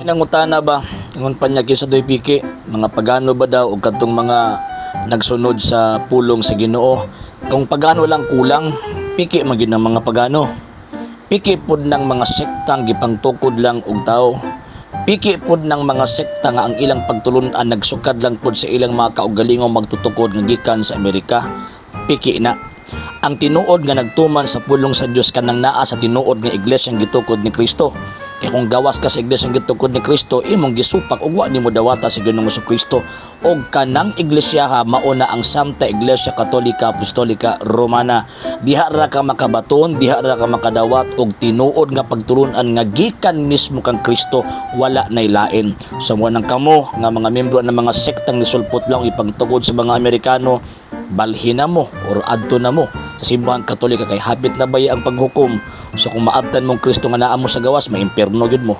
Nangutana ba, ingon pa niya, kinsa doy piki, mga pagano ba daw o kadtong mga nagsunod sa pulong sa Ginoo? Kung pagano lang kulang, piki man gyud ng mga pagano. Piki pod ng mga sektang gipangtukod lang og tao. Piki pod ng mga sekta nga ang ilang pagtulun-an nagsukad lang pod sa ilang mga kaugalingong magtutukod nga gikan sa Amerika. Piki na. Ang tinuod nga nagtuman sa pulong sa Dios, kanang naa sa tinuod nga iglesyang gitukod ni Kristo. Kay kung gawas ka sa iglesyang gitukod ni Kristo, imong gisupak ug wa nimo dawata sa Ginoong Kristo. Og kanang iglesia mao na ang Santa Iglesia Katolika Apostolika Romana. Diha ra ka makabaton, diha ra ka makadawat og tinuod nga pagtulunan nga gikan mismo kang Kristo, wala nay lain. So mo nang kamo nga mga membro ng mga sektang nisulpot lang ipagtukod sa mga Amerikano, balhin na mo or adto na mo sa Simbahang Katolika kay hapit na baya ang paghukom. So kung maabtan mong Kristo nga naa mo sa gawas, maimpierno gyud mo.